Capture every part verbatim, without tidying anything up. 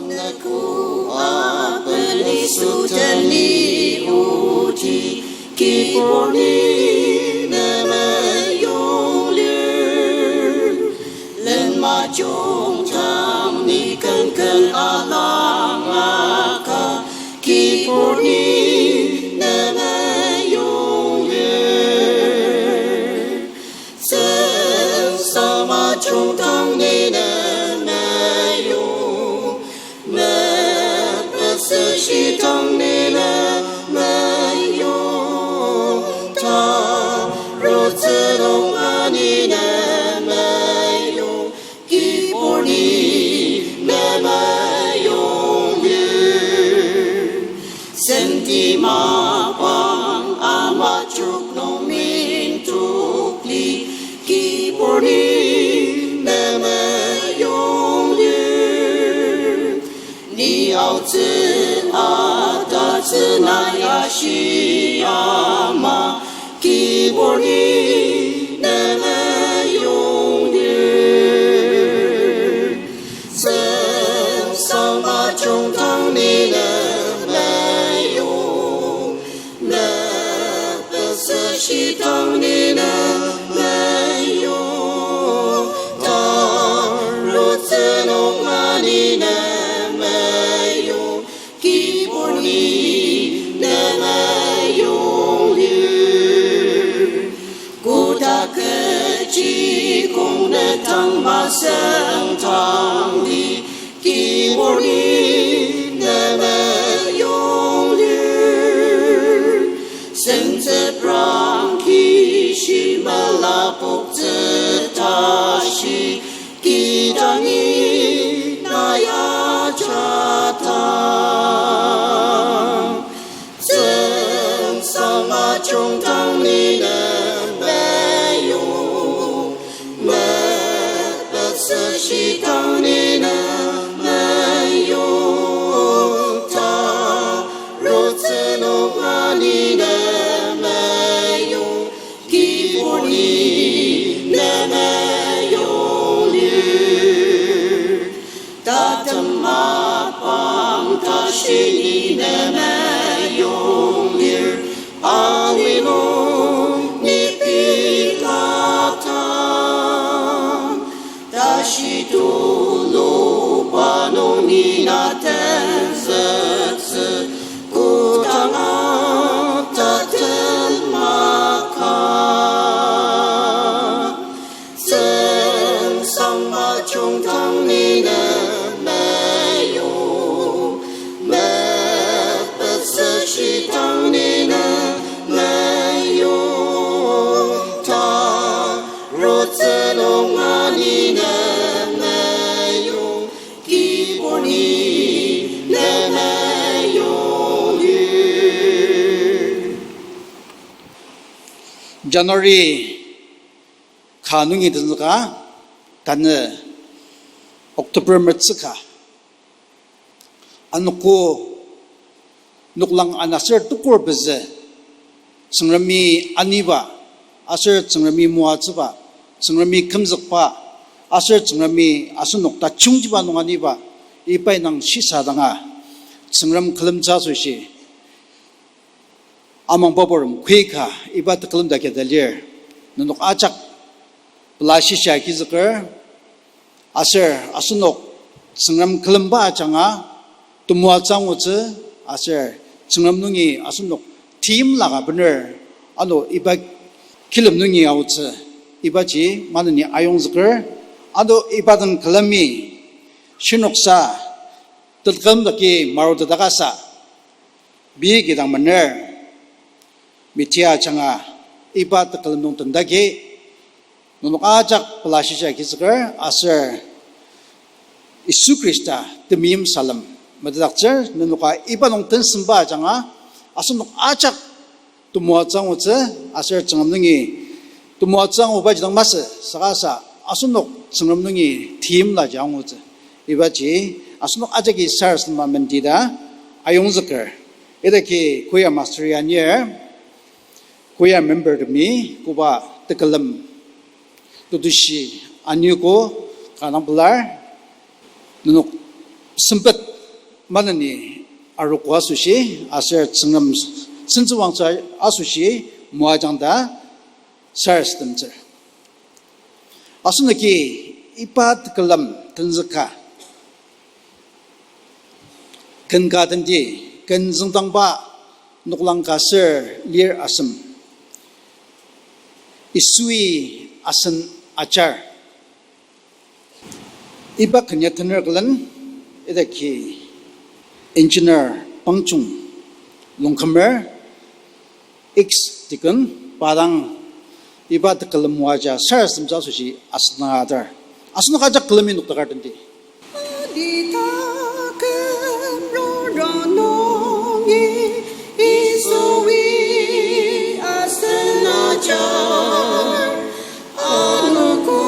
Nüko apeli süteni oti, kibur ni ne meyong lir. Lenmajung tang ni kenken alang aka, kibur ni ne meyong lir. Tsüngsang majung tang ni ne meyong, mepetsü shitang ni ne meyong, tarutsü nunga ni ne meyong, kibur ni ne meyong lir. Senti mapang amajok nung mintukli, kibur ni ne meyong lir. Ni aotsü atatsü na ya shi ama, kibur ni ne meyong lir. Tsüngsang majung tang ni ne meyong, mepetsü shitang ni ne meyong, tarutsü nunga ni ne meyong, kibur ni ne meyong lir. Koda kechi kong ne tang masüngtangdi, kibur ni ne meyong lir. Sentsüprang kishi melapoktsü tashi, kidang ni na ya jatang. Tsüngsang majung tang ni ne meyong, mepetsü shitang ni ne meyong, tarutsü nunga ni ne meyong, kibur ni ne meyong lir. Tatem mapang tashi ni ne meyong lir, ali nung ni pilatang. Tashi tuluba nung ni na tenzüktsü, kodanga tatem maka. Tsüngsang majung tang ni ne meyong, mepetsü shitang ni ne meyong, tarutsü nunga ni ne meyong, kibur ni ne meyong lir. January ka nungi tenzüka, tanü October metsüka. Anogo noklang ana aser tukur pezü, Tsüngremi aniba, aser Tsüngremi moatsüba, Tsüngremi kümzükba, aser Tsüngremi asenok tajungtiba nung aniba, iba indang shisadanga, Tsüngrem külemtsü asoshi amangba purem koika iba tekülem ta keta lir. Nenok ajak pela shisa agizüker, aser asenok Tsüngrem külemba ajanga temoatsü angutsü, aser Tsüngrem nungi asenok timlaka bener, ano iba kilem nungi aotsü, ibaji maneni ayongzüker, ano iba den külemi shinoksa tekülem daki marutetakasa, pei kidang mener, media ajanga iba tekülem nung tendagi, nenok ajak pela shisa agizüker aser Yisu Khrista temeim salem metetdaktsür. Nenoka iba nung tensemba ajanga asenok ajak temoatsü angutsü, aser Tsüngrem nungi temoatsü angubaji dang masü, saka sa asenok Tsüngrem nungi timlaji angutsü. Ibaji asenok ajaki sarasadema mendita ayongzüker. Idaki choir master ya anir, choir membertemi koba tekülem tetushi aniogo kanga pelar, nenok sempet Maneni arogo asoshi, aser Tsüngrem sentsüwangtsü asoshi moajang ta sarasademtsür. Asenoki iba tekülem tenzüka, ken ka tendi, ken züngdangba noklang ka ser lir asem, Yisui asen ajar. Iba ken ya tener külen, idaki Engineer Pangjung Longkümer, ex-deacon, pa dang iba tekülem moaja sarasademtsü asoshi asüngdanga atar. Asenok ajak külemi noktakar tendi. Adi taküm rora nungi Yisui asen ajar, anogo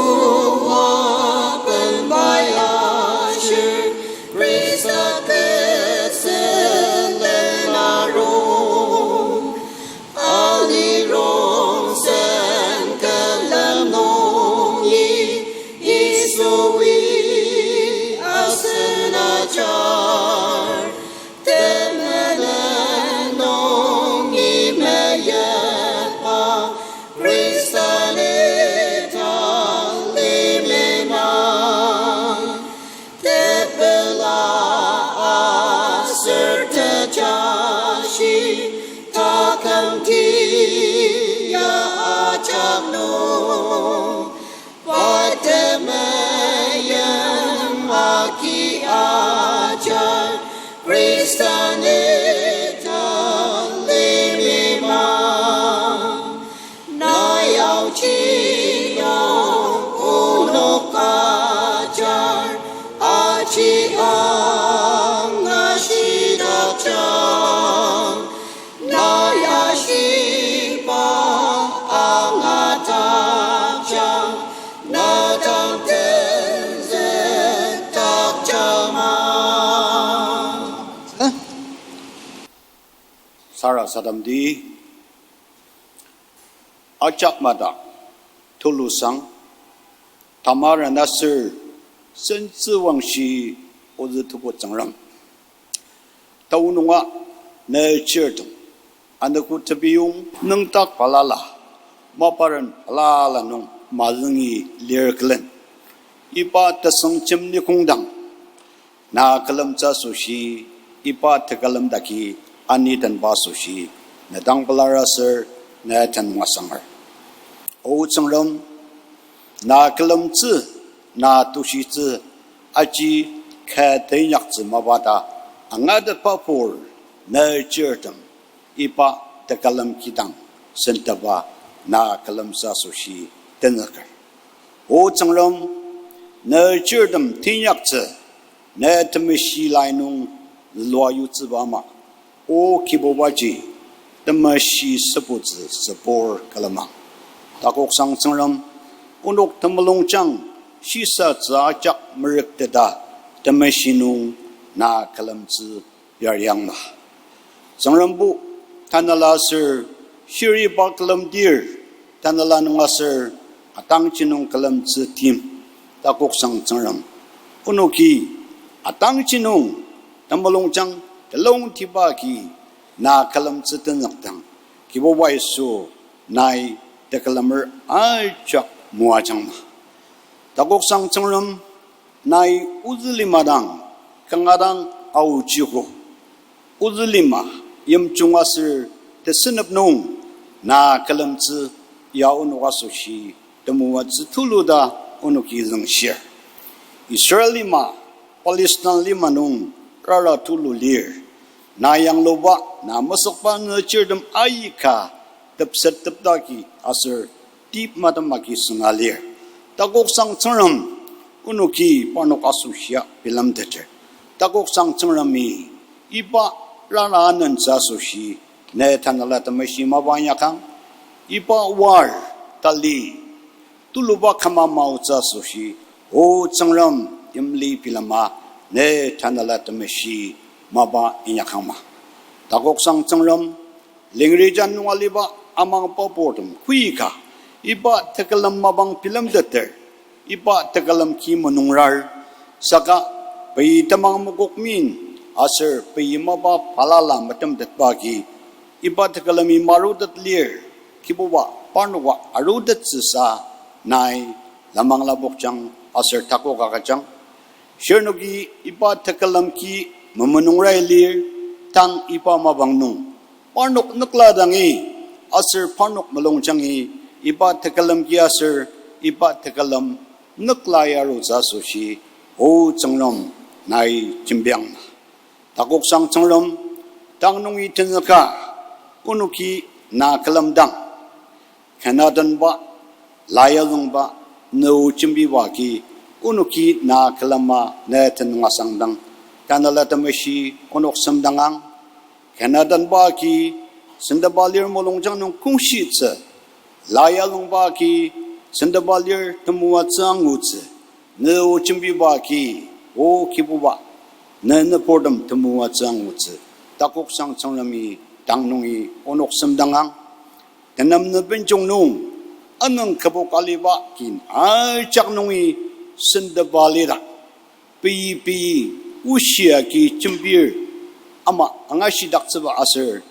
aben pai ashir, Khrista tesülen arung. Alirong sen külem nungi Yisui asen ajar, temenen nungi meyipa Khrista ni tali mima. Tepela aser tejashi taküm tia ajak nung, pa temeim agi ajar, Khrista ni tali mima. Na yaoji nung onok ajar, aji anga shidakjang. Na yashiba anga takjang, na dang tenzükdakjang ma. Sarasademdi. Ajak madak tulusang, tamaren aser sentsüwangshi ozü tebu Tsüngrem. Tao nunga ne chirtem, anogo tebiyong nüngdak balala, maparen balala nung mazüngi lir külen, iba tesüngjem nikongdang na külemtsü asoshi, iba tekülem dagi anitenba asoshi, ne dang pelar aser ne tenüng asanger. O Tsüngrem, na külemtsü, na tushitsü, aji kü teinyaktsü mapa ta angatetba pur, ne chirtem iba tekülem kidang senteba na külemtsü asoshi tenzüker. O Tsüngrem, ne chirtem teinyaktsü, ne temeshi lai nung lua yutsüba ama, O Kibubaji, temeshi sübutsü sübur külemang. Takoksang Tsüngrem, onok temulungjang shisatsü ajak merükteta temeshi nung na külemtsü yariangma. Tsüngrembo, tanela aser shiriba külemdir, tanela nung aser atangji nung külemtsü tim, takoksang Tsüngrem, onoki atangji nung temulungjang telongtiba agi na külemtsü tenzükdang, Kibuba Yisu, nai tekülemer ajak moajangma. Takoksang Tsüngrem, nai ozü lima dang, kanga dang aojiko. Ozü lima, yimjung aser tesünep nung, na külemtsü ya onok asoshi temoatsü tulu ta onoki züngshir. Israel lima, Palestine lima nung rara tulu lir. Na yangluba, na mesükba nüchirtem aika tepsettepdaki aser tip matem agi sünga lir. Takoksang Tsüngrem, onoki parnok asoshia bilemteter. Takoksang Tsüngremi, iba rara anentsü asoshi, ne Tanela Temeshi mapa inyakang, iba war, tali, tuluba küma maotsü asoshi, O Tsüngrem, yimli bilema, ne Tanela Temeshi mapa inyakangma. Takoksang Tsüngrem, Lingrijan nung aliba amangba purtem koika, iba tekülem mapang bilemteter, iba tekülem ki menungrar, saka pei temang mokok min, aser pei mapa balala metemtetba agi, iba tekülemi marutet lir, Kibuba parnoka arutettsüsa nai lemang lapokjang aser takok agüjang. Shirnoki iba tekülem ki memenungrai lir, tang iba mapang nung parnok nükla dangi, aser parnok mulungjangi iba tekülem ki aser iba tekülem nükla yarutsü asoshi, O Tsüngrem, nai jembiang. Takoksang Tsüngrem, tang nungi tenzüka, onoki na külemdang, ken atenba, la yalongba, ne o jembiba agi, onoki na külema ne tenüng asangdang, Tanela Temeshi onok semdangang. Ken atenba agi, sendaba lir mulungjang nung kongshitsü, la yalongba agi, sendaba lir temoatsü angutsü, ne o jembiba agi, O Kibuba, ne nüburtem temoatsü angutsü. Takoksang Tsüngremi tang nungi onok semdangang. Tenem ne benjong nung, anüng kübok aliba kin ajak nungi sendaba lira, pei pei oshi agi jembir, ama angashidaktsüba aser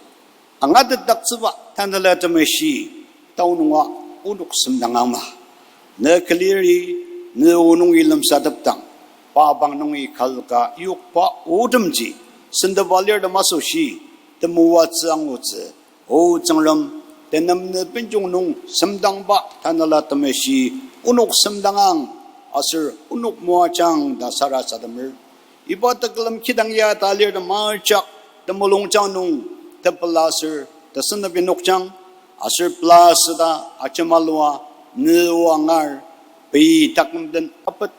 angatetdaktsüba Tanela Temeshi, tao nunga onok semdangang ma. Ne küliri, ne o nungi lemsatepdang, pa bang nungi kalka yokba otemji, sendaba lirtem asoshi, temoatsü angutsü. O Tsüngrem, tenem ne benjong nung semdangba Tanela Temeshi, onok semdangang, aser onok moajang ta sarasademer. Iba tekülem kidang ya ta lirtem ajak temulungjang nung tepela aser tesendapi nokjang, aser pela süda ajemalua ne o angar, pei taküm den apet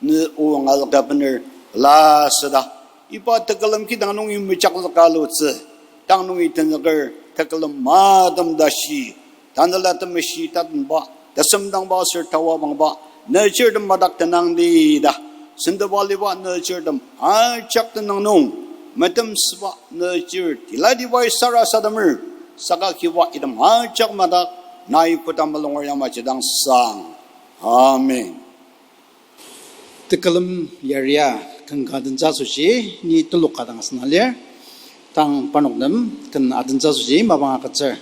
ne o angazüka bener pela süda, iba tekülem kidang nungi mejakzüka alutsü, tang nungi tenzüker tekülem matem tashi, Tanela Temeshi tatenba, tesemdangba aser tawabangba, ne chirtem madak tenangdi ta, sendaba liba ne chirtem ajak tenüng nung, metemsüba ne chir tilatibai sarasademer, saka kiwa item ajak madak, nai koda mulunger yamaji dang sang. Amen. Tekülem yaria ken ka tentsü asoshi, ni telok ka dang asüna lir. Tang parnok nem ken atentsü asoshi mapang agütsür.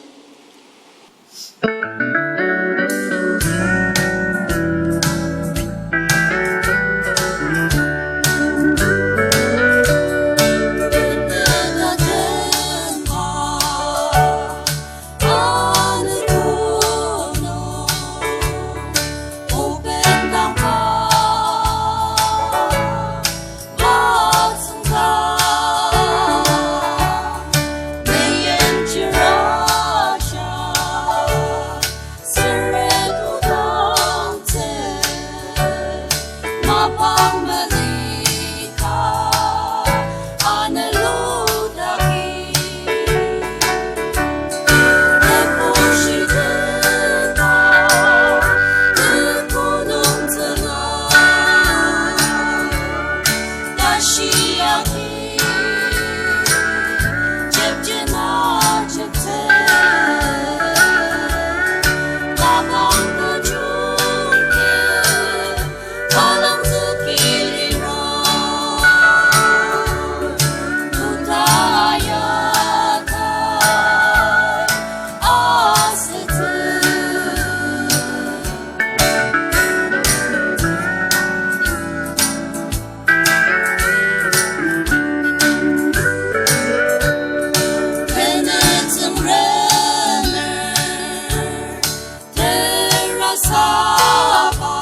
Terasaba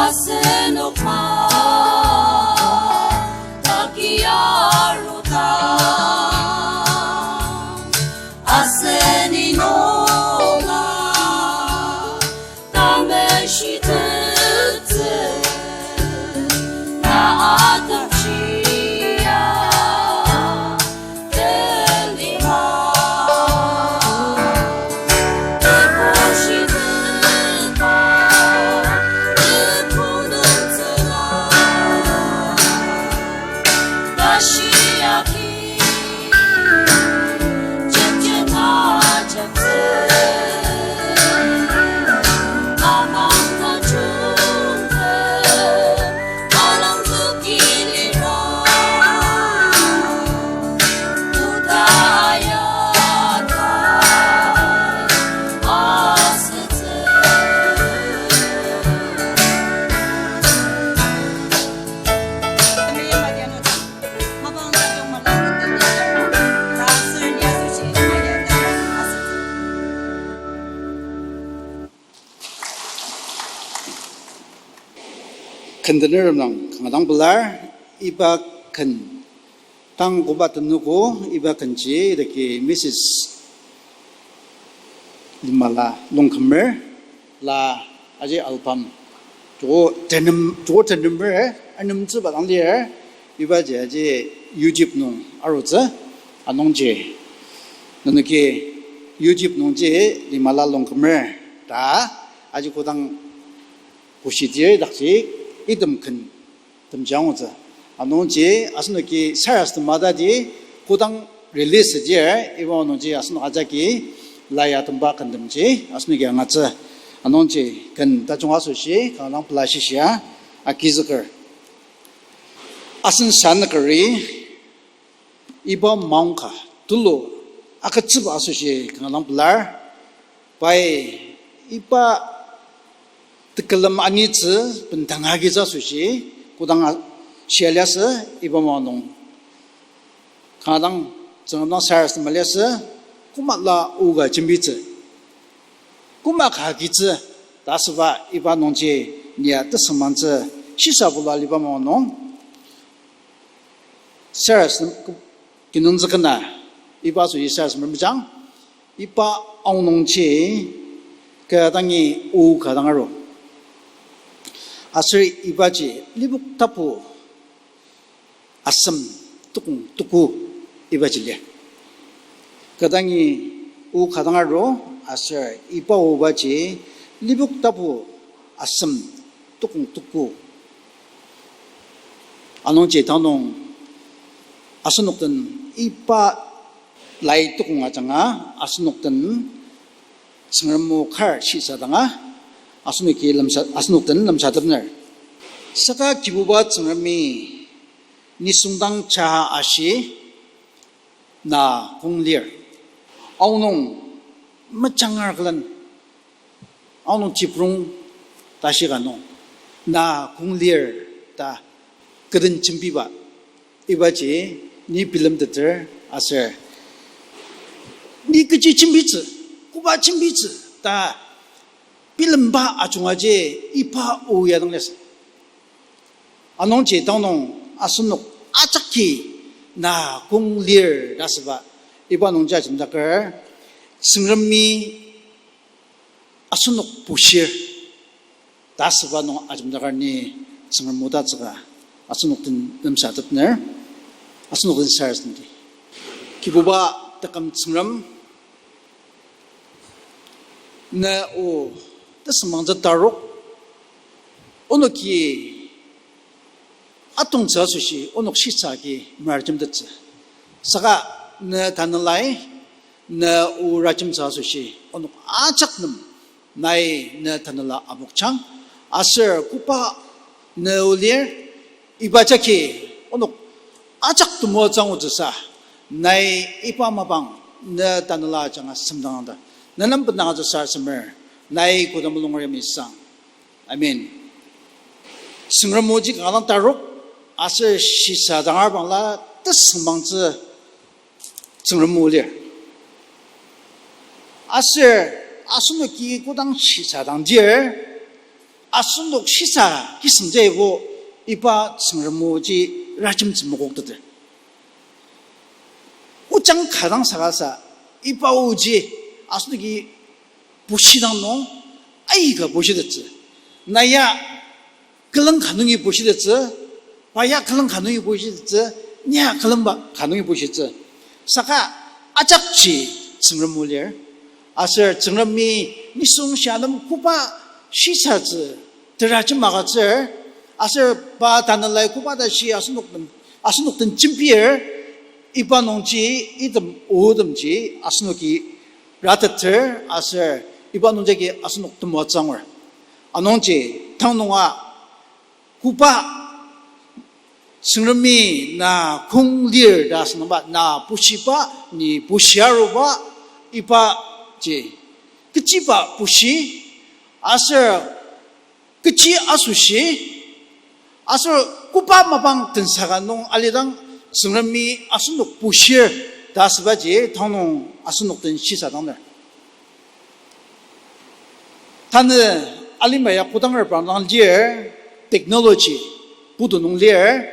asenok ma taki arudang, aseni nunga tameshitettsü na atapshia. Ken tenerem dang kanga dang pelar, iba ken tang koba tenogo, iba kenji idaki Mrs Limala Longkümer la aji album joko tenem, joko tenemer, anemtsüba dang lir, ibaji aji YouTube nung arutsü, anungji nenoki YouTube nungji Limala Longkümer ta aji kodang bushidir dakji item ken temji angutsü. Anungji asenoki sarasadema tati kodang release dir, iba nungji asenok ajaki la ya temba kentemji asenoki angatsü. Anungji ken tajung asoshi kanga dang pela shishia agizüker. Asen sanükeri iba maongka tulu agütsüba asoshi kanga dang pelar. Pai iba tekülem anitsü bendanga agitsü asoshi kodang a-, shia liasü, iba maong nung kanga dang Tsüngrem dang sarasadema liasü, koma la o ka jembitsü, koma ka agitsü ta asüba iba nungji nia tesüngmangtsü, shisa bula liba maong nung sarasadem kinungtsü kena iba asoshi sarasadem mejang, iba aonungji kü dangi o ka dang aru. Aser ibaji Lipok tapu asem tukong tuku ibaji lir. Kü dangi o ka dang aru, aser iba obaji Lipok tapu asem tukong tuku. Anungji tanung asenok den iba lai tukong ajanga asenok den Tsüngrem o kar shisadanga asenoki lemsa, asenok den lemsatepner. Saka Kibuba Tsüngremi nisung dang ja ashi, na kong lir. Aonung mejangar külen, aonung tiprong tashi ka nung, na kong lir ta kü den jembiba, ibaji ni bilemteter aser ni kechi jembitsü, koba jembitsü ta bilemba ajungaji iba o ya dang liasü. Anungji tanung asenok ajaki na kong lir ta asüba iba nungji ajemdaker, Tsüngremi asenok bushir ta asüba nung ajemdaker ni Tsüngrem o tatsüka asenok den lemsatepner, asenok den sarasademdi. Kibuba taküm Tsüngrem, ne o tesüngmangtsü tarok, onoki atongtsü asoshi onok shisa agi merajemtettsü. Saka ne tanelai, ne o rajemtsü asoshi onok ajak nem nai ne tanela amokjang, aser koba ne o lir, iba jagi onok ajak temoatsü angutsüsa, nai iba mapang ne tanela ajanga semdangdang, ne nem bendang atsüsa semer, nai koda mulunger yamisang. Amen. Tsüngrem oji kanga dang tarok, aser shisa dangar bangla tesüngmangtsü Tsüngrem o lir. Aser asenoki kodang shisa dangdir, asenok shisa kisüngtsübo iba Tsüngrem oji rajemtsü makokteter. Ojang ka dang saka sa, iba oji asenoki bushidang nung aika bushitettsü. Na ya küleng ka nungi bushitettsü, pa ya küleng ka nungi bushitettsü, ni ya külengba ka nungi bushitsü. Saka ajakji Tsüngrem o lir. Aser Tsüngremi nisung shia nem koba shisatsü teraji magütsür, aser pa tanelai koba tashi asenok den, asenok den jembir, iba nungji item otemji asenoki rateter, aser iba nungjagi asenok temoatsü angur. Anungji tang nunga koba Tsüngremi na kong lir ta asünungba, na bushiba, ni bushia aruba, ibaji kechiba bushi, aser kechi asoshi, aser koba mapang tensa ka nung alidang Tsüngremi asenok bushir ta asübaji tang nung asenok den shisadangner. Tanü alima ya kodanger bang dang lir, technology putu nung lir,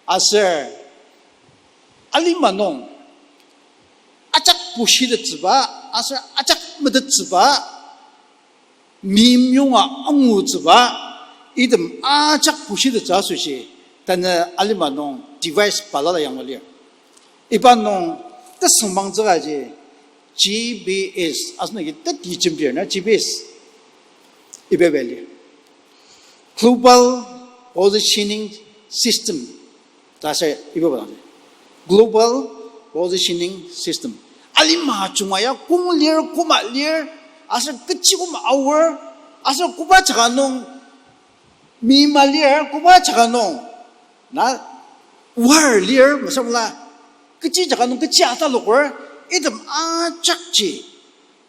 aser alima nung ajak bushitettsüba, aser ajak metettsüba, meim yonga angutsüba, item ajak bushitettsü asoshi, tanü alima nung device balala yanglu lir. Iba nung tesüngmangtsükaji G P S, asenoki teti jembir na G P S. Iba beli Global Positioning System ta ser iba balangji. Global Positioning System. Alima junga ya kong lir, koma lir, aser kechi koma aor, aser koba jaka nung meima lir, koba jaka nung na war lir, masangla kechi jaka nung kechi ataloker, item ajakji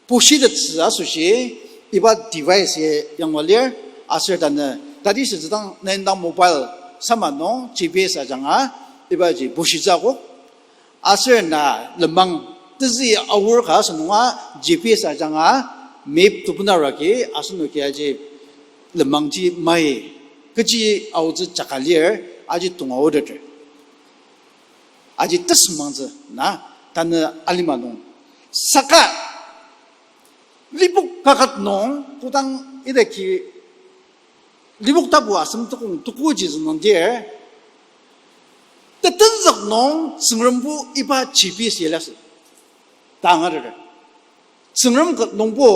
bushitettsü asoshi, iba device ya yanglu lir, aser tanü tati sütsüdang nendang mobile sama nung G P S ajanga, ibaji bushitsü akok. Aser na lenmang tezü aor ka asünunga G P S ajanga map tebena ragi asenoki aji lenmangji mai kechi aotsü jaka lir aji tonga oteter. Aji tesüngmangtsü na tanü alima nung. Saka lipok kaket nung kodang idaki lipok tapu asem tukong tukuji zünangdir, tetenzük nung Tsüngrembo iba G P S yaliasü ta angateter. Tsüngrem ket nungbo,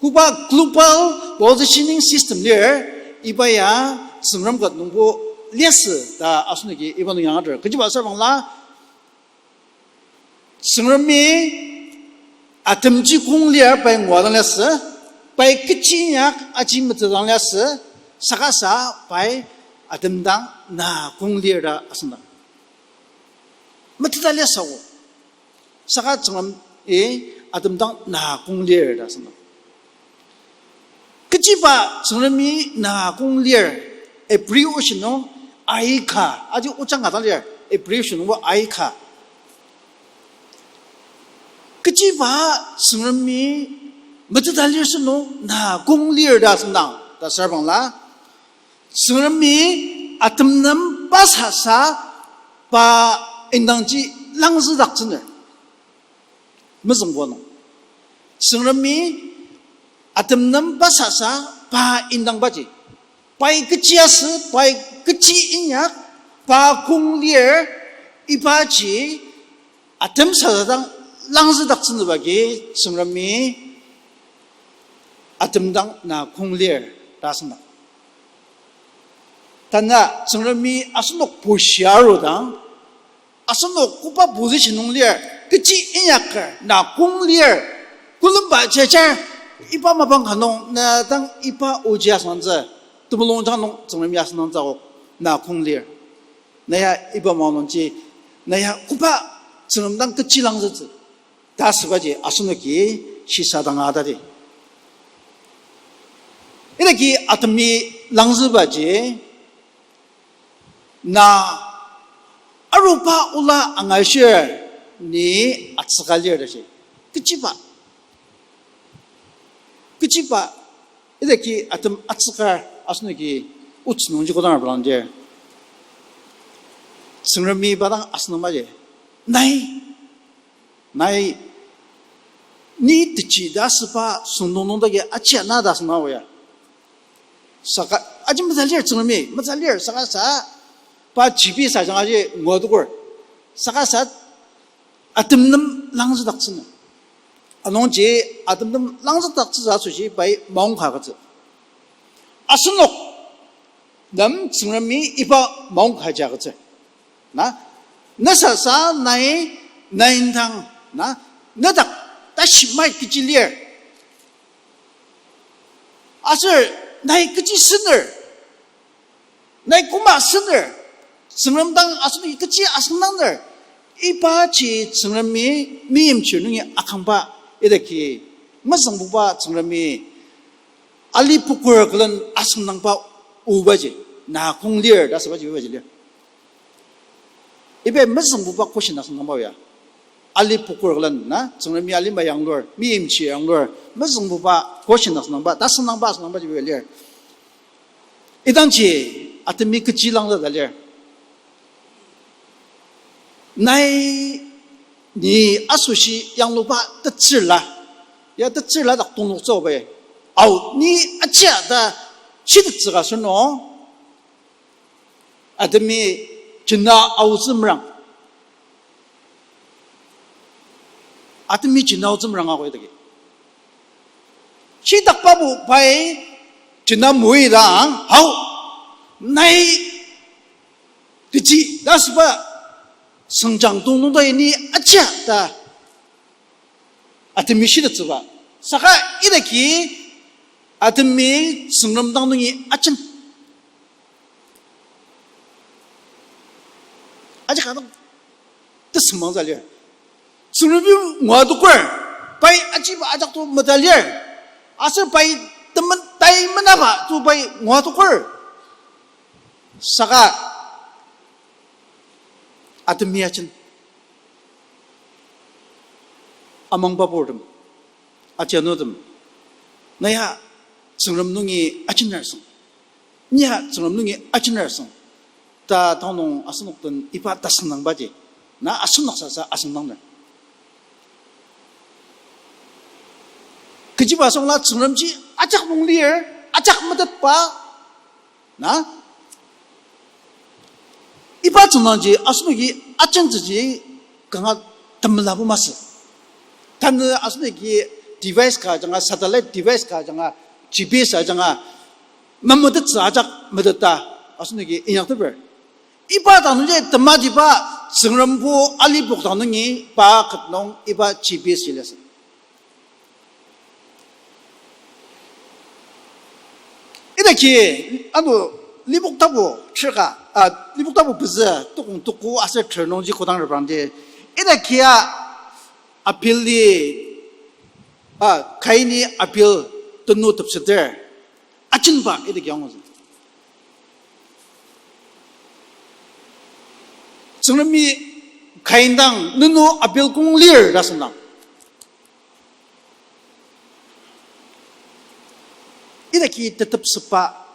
koba global positioning system lir, iba ya Tsüngrem ket nungbo liasü ta asenoki iba nung yangateter. Kechiba asürbangla, Tsüngremi atemji kong lir pai ngua dang liasü, pai kechi inyak aji metsü dang liasü, saka sa pai atem dang na kong lir ta asüngdang meteta liasü o. Saka Tsüngremi atem dang na kong lir ta asüngdang. Kechiba Tsüngremi na kong lir, Hebrew oshi nung aika, aji ojang ka dang lir, Hebrew oshi nungbo aika. Kechiba Tsüngremi meteta lir sünung na kong lir ta asüngdang ta asürbangla, Tsüngremi atem nem pasasa pa indangji langzüdaktsüner. Mezüngbuba nung, Tsüngremi atem nem pasasa pa indangbaji, pai kechi asü, pai kechi inyak, pa kong lir, ibaji atem sasa dang langzüdaktsünüba agi Tsüngremi atem dang na kong lir ta asüngdang. Tanü Tsüngremi asenok bushia arudang, asenok koba position nung lir, kechi inyaker, na kong lir, külemba jajar, iba mapang ka nung na dang iba oji asüngdangtsü, temulung jang nung Tsüngremi asüngdangtsü akok, na kong lir. Na ya iba mapang nungji, na ya koba Tsüngrem dang kechi langzütsü ta asübaji asenoki shisadanga tadi. Idaki atemi langzübaji, na aruba ola angashir ni atsüka lir ta shi. Kechiba, kechiba, idaki atem atsüka asenoki otsü nungji kodang arbalang dir, Tsüngremi pa dang asüngdangbaji, nai, nai, ni techi ta asüba süngdong nung dagi achia na ta asüngdang o ya. Saka aji mezülir Tsüngremi, mezülir saka sa, pa G P S ajanga aji nguadoker. Saka sa atem nem langzüdaktsünü. Anungji atem nem langzüdaktsütsü asoshi pai maongka agütsü. Asenok nem Tsüngremi iba maongka ji agütsür. Na, ne sasa nai, nai indang, na, nedak tashi mai kechi lir. Aser nai kechi sener, nai koma sener, Tsüngrem dang asenoki kechi asüngdangner, ibaji Tsüngremi meimchir nungi akangba idaki mezüngbuba Tsüngremi ali pukur külen asüngdangba obaji, na kong lir ta asübaji obaji lir. Iba mezüngbuba question asüngdangba ya. Ali pukur külen na, Tsüngremi alima yanglur, meimchir yanglur, mezüngbuba question asüngdangba, ta asüngdangba asüngdangbaji obaji lir. Idangji atemi kechi langzüda lir. Nai ni asoshi yangluba tetsürla, ya tetsürla dak tongloktsüoba. Ao, ni aji ta shitettsüka asenok, atemi jena aotsü merang. Atemi jena aotsü merang ako idaki. Shitakbabo pai jena moidang, ao, nai kechi ta asüba sengjang tongnung ta ni aji ta atemi shitettsüba. Saka idaki atemi Tsüngrem dang nungi ajen. Aji ka dang tesüngmangtsü lir. Tsüngremi ngua tokur, pai ajiba ajak to meta lir. Aser pai temen tai menaba to pai ngua tokur. Saka atemi ajen. Amangba purtem, aji anutem, na ya Tsüngrem nungi ajener asüng, ni ya Tsüngrem nungi ajener asüng ta tanü nung asenok den iba tasüngdangbaji, na asenok sasa asüngdangner. Kechiba asüngla Tsüngremji ajak nung lir, ajak metetba, na? Iba tsüngdangji asenoki ajentsüji kanga temela bo masü. Tanü asenoki device ka ajanga, satellite device ka ajanga, G P S ajanga, memetettsü ajak meteta asenoki inyakteper. Iba dang nungji tematiba Tsüngrembo alipok dang nungi pa ket nung iba G P S ji liasü. Idaki, ano, Lipok tapu ter ka, a, Lipok tapu pezü, tukong tuku aser ter nungji kodang reprangdi. Idaki ya Abel-i, a, Kaini Abel tenü tepseter ajenba idaki angutsü. Tsüngremi Kain dang, nenü Abel kong lir ta asüngdang, idaki tetepsüba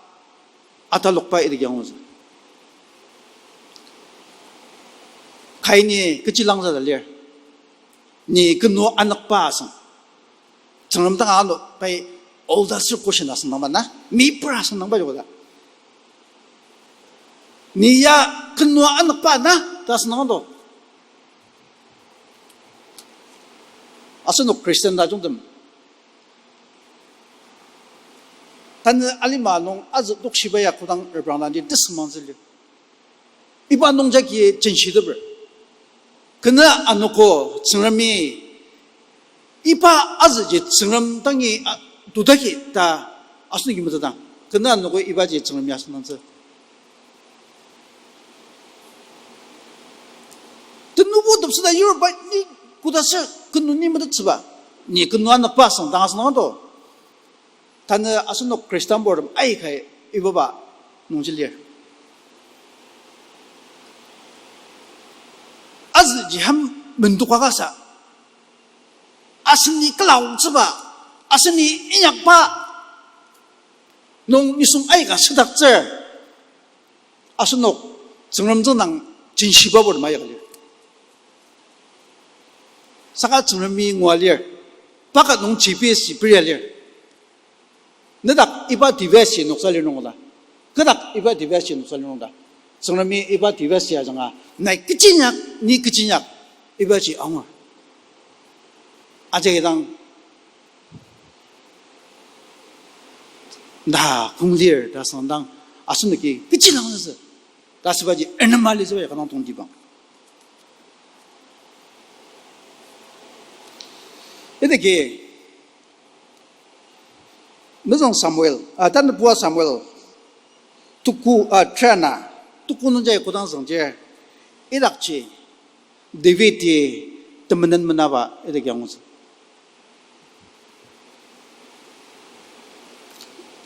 atalokba idaki angutsü. Kaini kechi langzüda lir? Ni kenu anükba asüng? Tsüngrem dang ano pai older circumcision asüngdangba na, mipra asüngdangba joko ta. Ni ya kenu anükba na ta asüngdang to. Asenok Christian tajungtem, tanü alima nung azü tokshiba ya kodang reprangdangji tesüngmangtsü lir. Iba nungjagi jenshiteper. Kena anogo Tsüngremi iba azüji Tsüngrem dangi, a, tudaki ta asenoki metetang, kena anogo ibaji Tsüngremi asüngdangtsü. Tenübo tepseta yurba ni koda ser kenu ni metettsüba, ni kenu anükba asüng dang asüngdang to. Tanü asenok Khristan purtem aika ibaba nungji lir. Azüji hem mendokaka sa, aseni kalaotsüba, aseni inyakba nung nisung aika südaktsür, asenok Tsüngrem tsüngdang jenshiba purtem ayaka lir. Saka Tsüngremi ngua lir, pa ket nung G P S ji peria lir. Nedak iba device ji noksa lir nung oda, kedak iba device ji noksa lir nung oda, Tsüngremi iba device ji ajanga nai kechi inyak, ni kechi inyak, ibaji angur. Ajagi dang na kong lir ta asüngdang, asenoki kechi langzütsü ta asübaji enema litsüba ya kanga tongtibang. Idaki mezüng Samuel, a, tanübua Samuel, tuku, a, terana, tuku nungji kodang züngdir, idakji David-i temenen menaba idaki angutsü.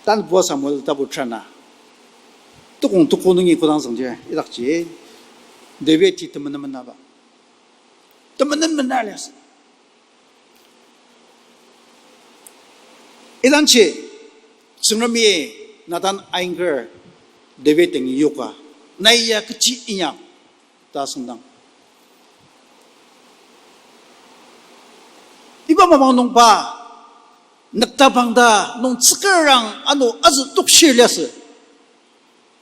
Tanübua Samuel tapu terana, tukong tuku nungi kodang züngdir idakji David-i temenen menaba, temenen mena liasü. Idangji Tsüngremi Natan ainger David dangi yoka, nai ya kechi inyak ta asüngdang. Iba mapang nung pa, nüktabang ta nung tsükerang ano azü tokshir liasü.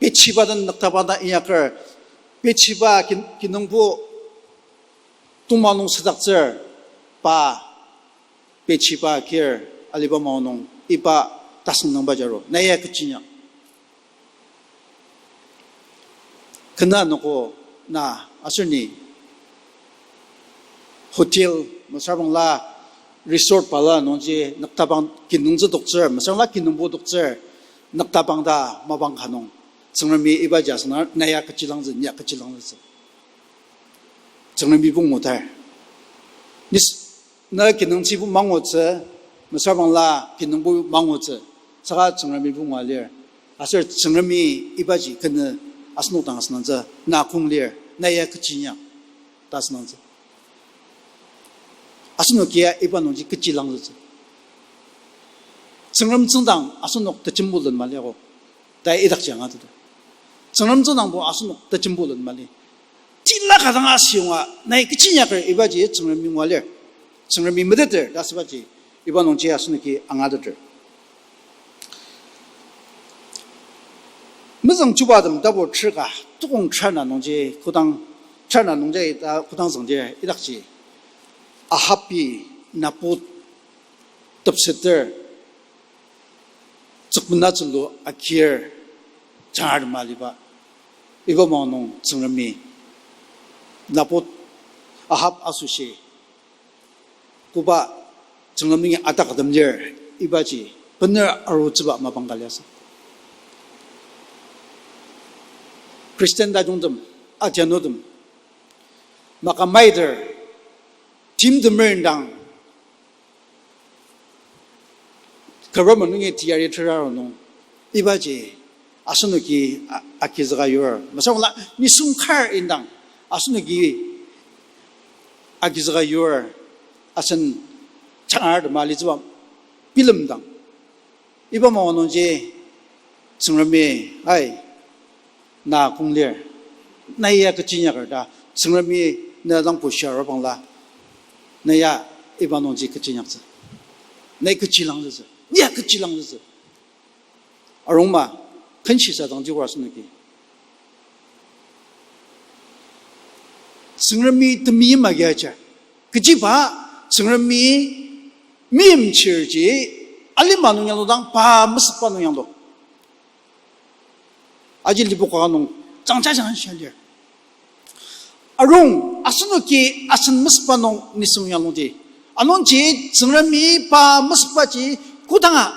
Bathsheba den nüktabang ta inyaker, Bathsheba kin-, kinungpo tongma nung sadaktsür, pa Bathsheba kir aliba mao nung iba tasüngdangba jaru, nai ya kechi inyak. Kena noko na aser ni hotel mesüra bangla resort bala nungji nüktabang kinungtsü toktsür, mesüra bangla kinungpo toktsür, nüktabang ta mapang ka nung, Tsüngremi ibaji asüngdang, na ya kechilangzü, ni ya kechilangzütsü. Tsüngremi pungu tar. Nis-, na kinungtsübo mangutsü, mesüra bangla kinungbo mangutsü, saka Tsüngremi pungu lir. Aser Tsüngremi ibaji kenü asenok dang asüngdangtsü, na kong lir, na ya kechi inyak ta asüngdangtsü. Asenoki ya iba nungji kechilangzütsü. Tsüngrem tsüngdang asenok tejembo len maliago, ta idakji angateter. Tsüngrem tsüngdangbo asenok tejembo len mali. Tila ka dang asüyonga, nai kechi inyaker ibaji Tsüngremi ngua lir. Tsüngremi meteter ta asübaji, iba nungji asenoki angateter. Mezüng Chubatem tapu terka, tukong terna nungji kodang, terna nungji ita kodang züngdir idakji, Ahabi Nabot tepseter, tsükmenatsülu agir, jangar tema aliba, iba mao nung Tsüngremi Nabot, Ahab asoshi koba Tsüngrem nungi atak atem lir ibaji bener arutsüba mapang ka liasü. Khristan tajungtem, adianutem, maka maiter, timtemer indang, government nungi teyari tera ronung, ibaji asenoki a-, agizüka yur. Mesüra bangla nisung kar indang asenoki agizüka yur, asen jangar tema alitsüba bilemdang. Iba mao nungji Tsüngremi, ai, na kong lir, nai ya kechi inyaker ta, Tsüngremi na dang bushia arubangla, na ya iba nungji kechi inyaktsü. Nai kechilangzütsü, ni ya kechilangzütsü. Arungma, kenshisa dang jikura asenoki Tsüngremi temeim agi ajar. Kechiba Tsüngremi meimchirji alima nung yanglu dang pa mesükba nung yanglu. Aji lipoka nung jangja jangja lir. Arung, asenoki asen mesükba nung nisung yanglungdi. Anungji Tsüngremi pa mesükbaji kodanga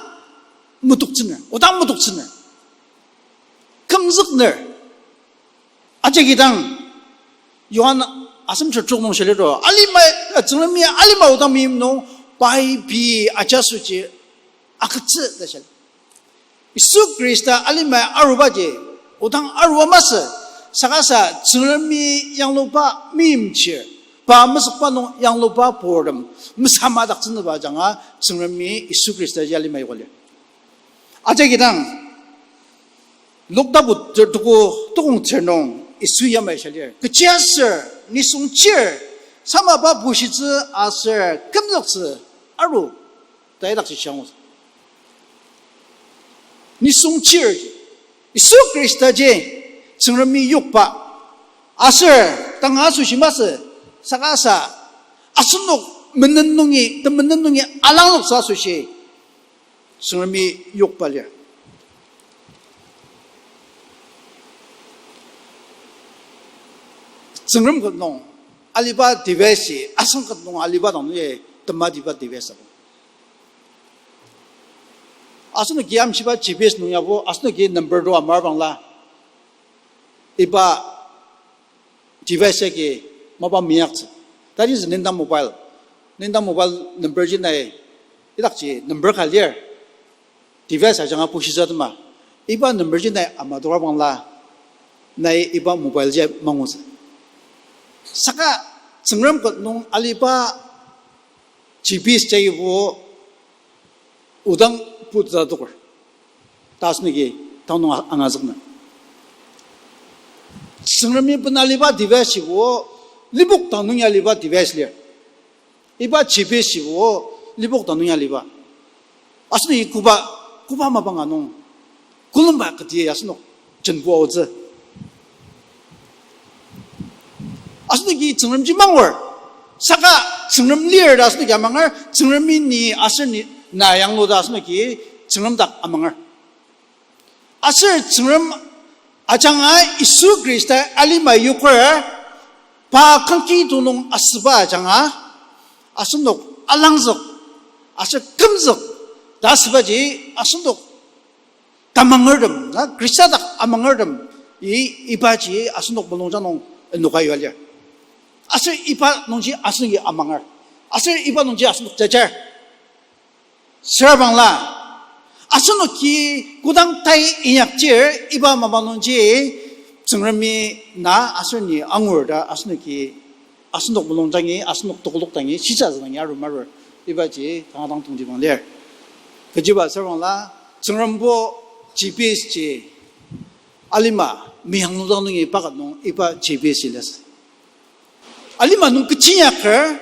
metoktsüner, odang metoktsüner, kümzükner. Ajagi dang, Johan asem church nung shiliro, alima, Tsüngremi alima odang meim nung, pai pei ajasuji agütsü ta shia. Yisu Khrista alimai arubaji, odang arua masü, saka sa Tsüngremi yangluba meimchir, pa mesükba nung yangluba purtem mesamadaktsünüba ajanga Tsüngremi Yisu Khrista ji alimai yokli. Ajagi dang, Luk tapu ter tuko tukong ter nung Yisu yamai shia lir. Kechiaser nisung chir, samaba bushitsü aser kümzüktsü aru, ta idakji shia angu. Nisung chir, Yisu Khrista ji Tsüngremi yokba, aser tanga asoshi masü, saka sa asenok menen nungi, temenen nungi alangloktsü asoshi Tsüngremi yokba lir. Tsüngrem ket nung aliba device, asang ket nung aliba dang nungi tematiba device abo. Asenoki amshiba G P S nung yabo, asenoki number to amar bangla, iba device agi mapa meyaktsü. That is nendang mobile. Nendang mobile number ji nai, idakji number ka lir. Device ajanga pushitsü atema, iba number ji nai ama doka bangla, nai iba mobile ji mangutsü. Saka Tsüngrem ket nung aliba G P S jagibo odang puta doker ta asenoki tanü nung angazükner. Tsüngremi bena aliba device-bo, lipok dang nung ya aliba device lir. Iba G P S-bo, lipok dang nung ya aliba. Asenoki koba, koba mapang ka nung, külemba kati asenok jenbo aotsü. Asenoki Tsüngremji mangur. Saka Tsüngrem lir ta asenoki amanger, Tsüngremi ni aser ni na yanglu ta asenoki Tsüngrem dak amanger. Aser Tsüngrem ajanga Yisu Khrista alima yoker, pa kangki tonung asüba ajanga, asenok alangzük, aser kümzük, ta asübaji asenok tamangertem, na Khrista dak amangertem, i, ibaji asenok mulungjang nung enoka yua lir. Aser iba nungji asenoki amanger. Aser iba nungji asenok jajar. Süra bangla, asenoki kodang tai inyaktsür, iba mapang nungji Tsüngremi na aser ni angur ta asenoki, asenok mulungjangi, asenok tokolok dangi, shisa zünangi arur marur. Ibaji kanga dang tongtibang lir. Kechiba süra bangla, Tsüngrembo G P S ji alima meyanglu dang nungi paket nung iba G P S ji liasü. Alima nung kechi inyaker,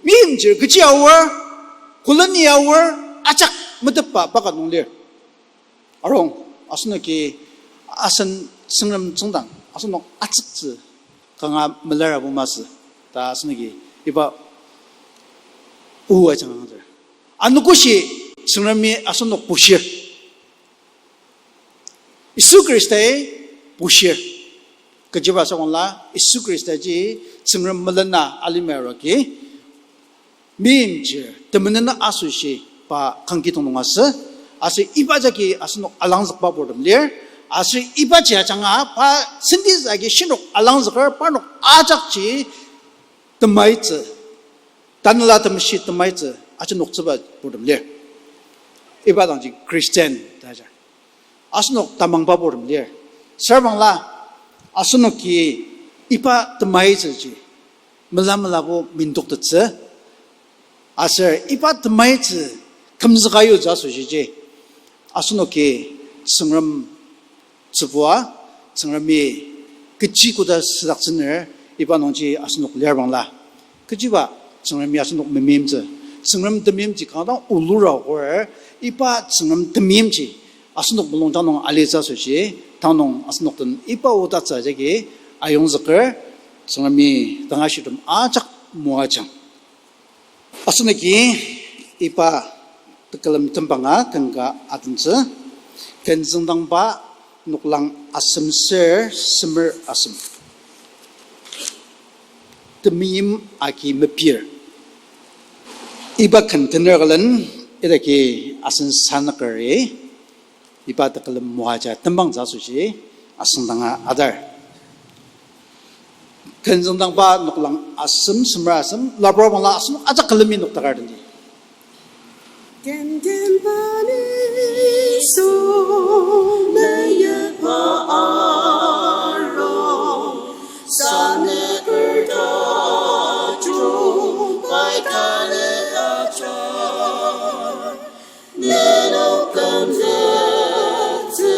meimchir kechi aor, koleni aor, ajak metepba paket nung lir. Arung, asenoki asen Tsüngrem tsüngdang asenok atsüktsü kanga melarabo masü ta asenoki iba o ajanga angazür. Anogoshi Tsüngremi asenok bushir. Yisu Khristai bushir. Kechiba süra bangla, Yisu Khristaji Tsüngrem melena alima aroki, meimchir temenena asoshi pa kangki tonung asü, aser iba jagi asenok alangzükba purtem lir, aser ibaji ajanga pa sentence agi shinok alangzüker parnok ajakji temaitsü, Tanela Temeshi temaitsü ajenoktsüba purtem lir. Iba dangji Christian ta ajar. Asenok tamangba purtem lir. Süra bangla, asenoki iba temaitsüji mela melabo mindoktettsü. Aser iba temaitsü kümzüka yutsü asoshiji, asenoki Tsüngrem tsübua, Tsüngremi kechi koda südaktsüner, iba nungji asenok lir bangla, kechiba Tsüngremi asenok memeimtsü, Tsüngrem temeimji kanga dang olura aor, iba Tsüngrem temeimji asenok mulungjang nung alitsü asoshi, tanü nung asenok den iba odatsü jagi ayongzüker, Tsüngremi tangashirtem ajak moajang. Asenoki iba tekülem tembanga ken ka adentsü, Ken Züngdangba noklang asem ser semer asem. Temeim agi mepir. Iba ken tener külen idaki asen sanükeri, iba tekülem moaja tembangtsü asoshi asüngdanga adar. Ken Züngdangba noklang asem semer asem, lapra bangla asenok ajak külemi noktakar tendi. Ken ken bani so meyakba arung, sanüker tajung pai kane ajar. Nenok kümzüktsü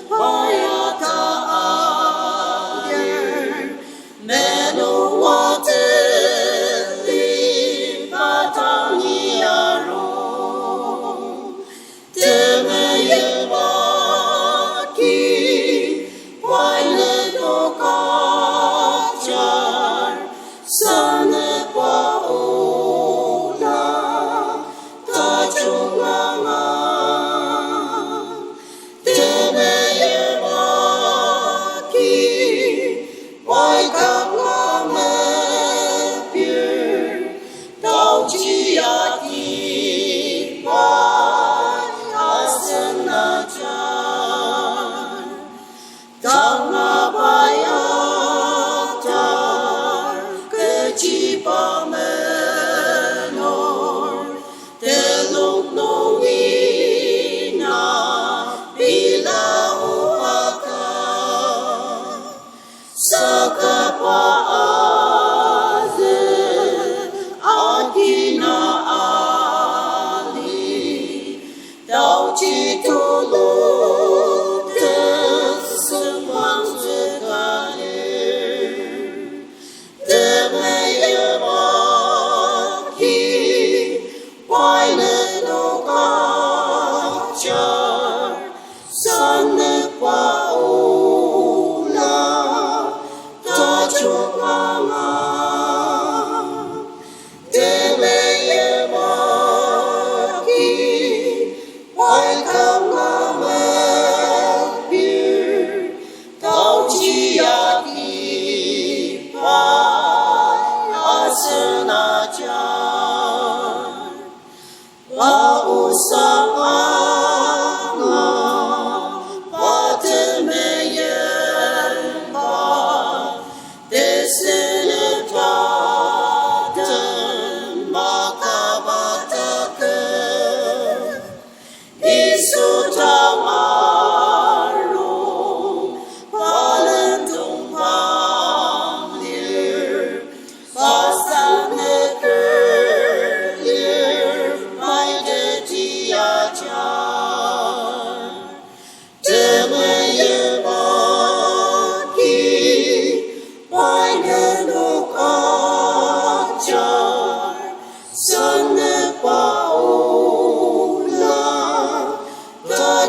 ayata adir, meno watili patangi arung, temeyeba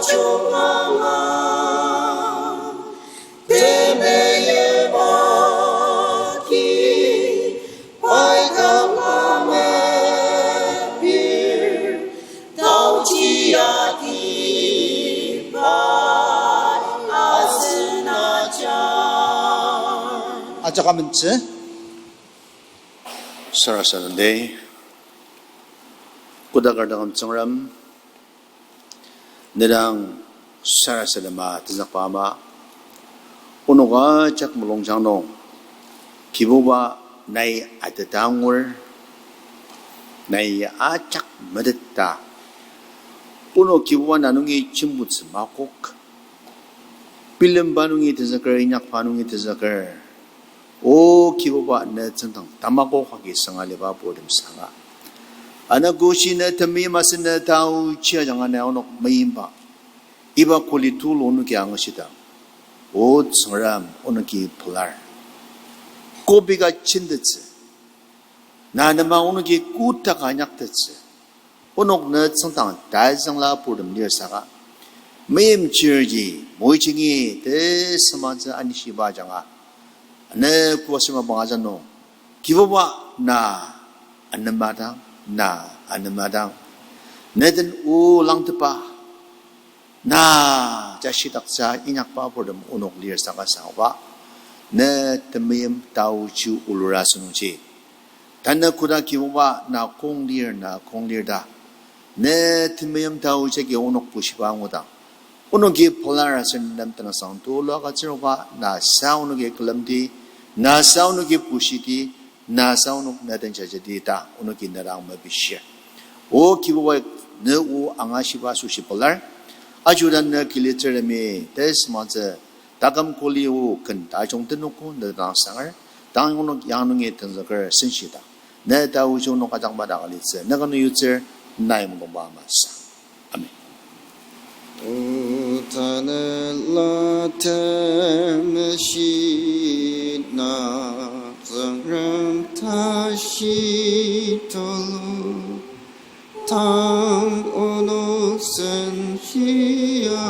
Ajungama, temeyeba ki, paikama mepir, taochi ati pai asen aja. Ajak amentsü. Sarasademdi. Kodaker dang Tsüngrem, ne dang sarasadema tenzükba ama, onok ajak mulungjang nung, Kibuba nai ateta angur, nai ajak meteta. Onok Kibuba na nungi jembutsü makok. Bilemba nungi tenzüker, inyakba nungi tenzüker. O Kibuba, ne tsüngdang tamakok agi sangaliba purtem saka, anogoshi ne temeim asen ne taochi ajanga ne onok meimba, iba kuli tulu onoki angashidang, O Tsüngrem, onoki pelar. Kopika chintettsü, na nema onoki kotaka inyaktettsü, onok ne tsüngdang tazüngla purtem lir saka, meimchirji moijingi tesematsü anishiba ajanga, ne kua sema bang aja nung, Kibuba na anemadang, na anemadang, ne den o langtepa, na jashidaktsü inyakba purtem onok lir saka sangba, ne temeim taochi olura asünungji, tanü koda Kibuba na kong lir, na kong lir ta, ne temeim taochi agi onok bushiba angudang, onoki pelar aser nem tenüngsang tulu agütsüroba, na sa onoki külemdi, na sa onoki bushidi, na sa onok ne den jajadi ta onoki ne dang mepishir. O Kibuba, ne o angashiba asoshi pelar. Ajuda ne kilitsürtemi tesematsü taküm kuli o ken tajung tenogo ne dang sanger, tang onok yang nungi tenzüker senshidang, ne taochi onok ajak madak alitsü, ne kanu yutsür, nai mulungba ama sa. Amen. O tanela temeshi na, Tsüngrem tashi tulu, tang onok senshia